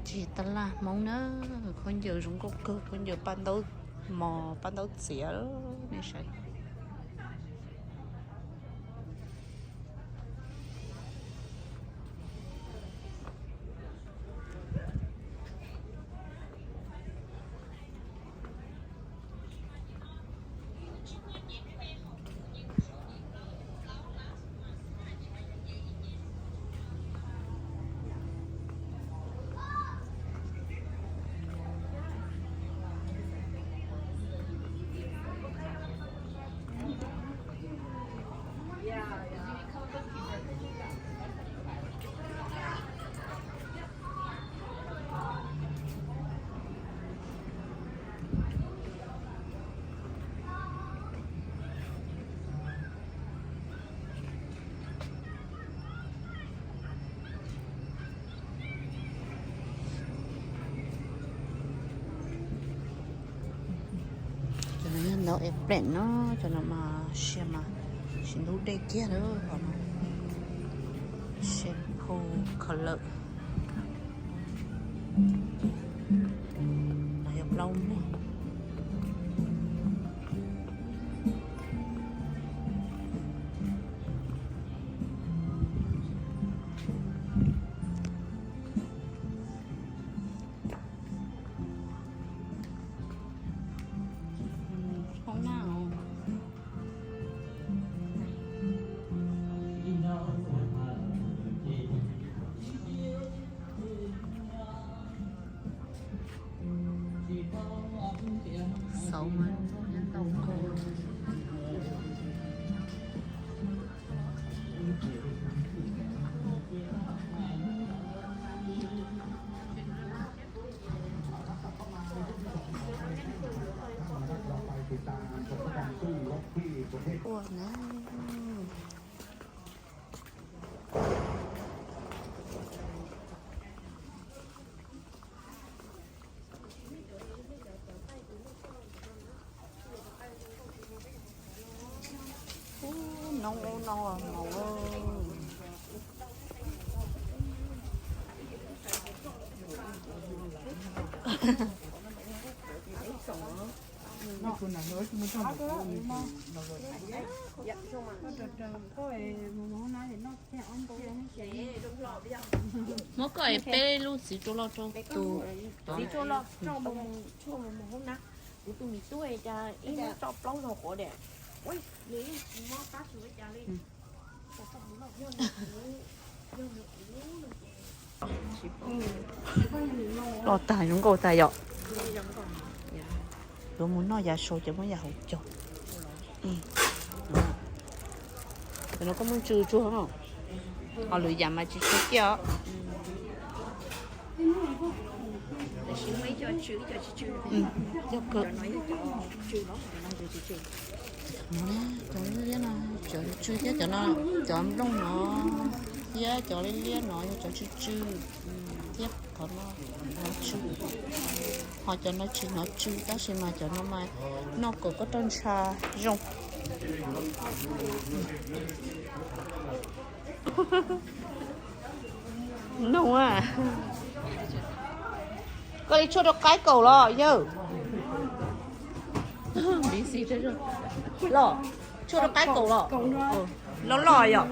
Tsis tas laj Hmoob na, khaub ncaws zoo nkauj kawg, khaub ncaws paj ntaub mos paj ntaub txiav, nej saib. Cov no yog ntau es pem no, cov no mas sia mas tsis ntub dej kiag lawm hov no. Shampoo color. No yog plaub muag. Xauv mas ntau kawg. Ua na. Ub, noob ub noob mos. Muab koj es peb lub txiv rua loj rau tus. Txiv rua loj rau mus, mus hoob na. Kuv tus me tub cas ib hnub tso plaub zaug quav diam. Nws yeej tsis mob qab tsis ua cas li. Loj tag zoo nkauj tag yom. Yuav mus noj yav sau ces muab yav hauv cog. Cov no koj muab tsw tsuag no, ho lwm yam mas tsis tsw kiag os. Yog kawg. Cov liab liab no, cov tsw thiab cov no, cov nplooj no thiab cov liab liab no yog cov tsw tsw thiab qhov no, no tsw. Ho cov no tsis hnov tsw tab sis mas cov no mas noj kom koj roj ntsha zoo. Noo a, koj li tshuaj rau qaib kaum los yawg. Los, tshuaj rau qaib kaum los. Loj loj yom.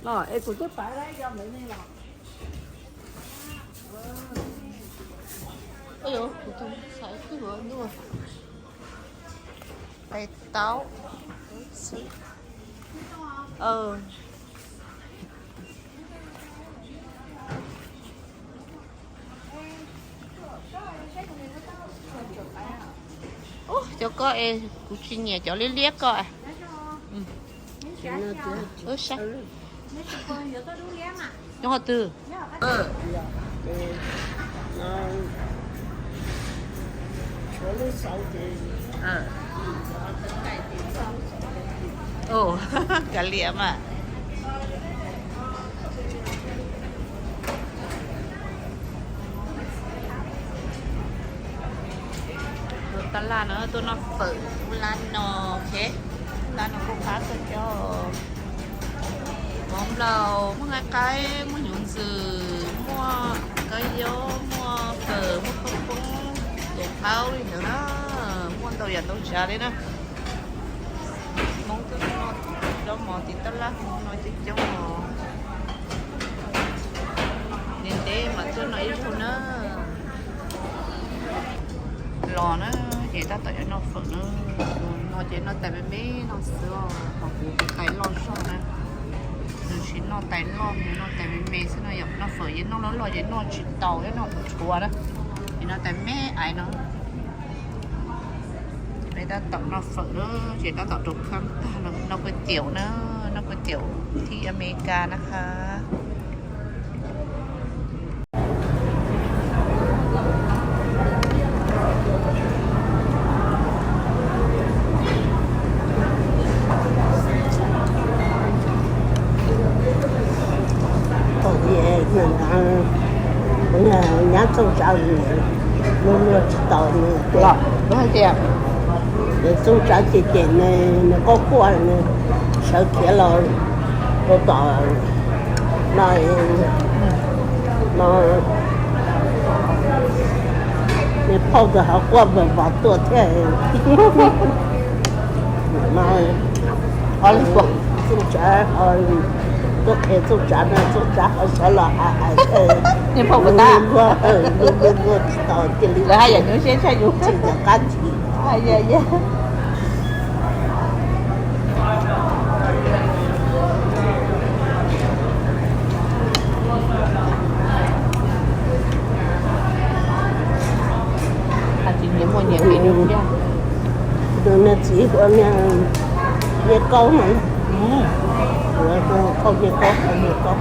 Los es kuv twb pab lawm yog ntawd ne los. Tus xaiv twb yuav ntuj. Tais taub xwb. Ub, cov ko es kuv tsis nyiam cov liab liab ko. Wb saib. Nyob qhov twg? Kav liam mas. Laj no tuaj noj fawm lab no, ok, lab no kuj qab kawg thiab. Mov nplaum, muaj nqaij qaib, muaj hnyuv ntxwm, muaj kab yob, muaj fawm, muaj khaub poob, tus qaub li ntawd na, muaj ntau yam ntau tsav li na. Hmoob twb noj zaub mov tim tab laj Hmoob no coob coob os. Ntev ntev mas tuaj noj ib zaug na. Los na, ces tab tom yuav noj fawm na. Tus no ces noj tais me me no xwb os, ho kuv tais loj zog na. Nws tsis noj tais loj, nws noj tais me me xwb no yom. Noj fawm ces noj loj loj ces noj tsis tau thiab, noj tshuav na. Ces noj tais me ais no. Peb tab tom noj fawm na, ces tab tom rau khab tag no noj kuj tiaum na, noj kuj tiaum thib Amelikas na ha. Nyab Txooj Tsav, nws luag tsis tau nws, ces Txooj Tsav ces ces nws quaj quaj, nws sawv khiav los rau tom no, no, nws phauj tus hauv quaj npawg vos tuaj thiab. Txooj Tsav, tuaj qhia Txooj Tsav no, Txooj Tsav ho sawv los hais hais, nws phauj puas tab, nws luag tsis tau cia li, lawv haj yam nyuaj siab tshaj yus, tsis nco qab ntshis. Tsis nyiam muaj nyiam nqi dua thiab. Tus niag txiv hu ua niag Kaub no, hu ua Kaub, niag Kaub, niag Kaub.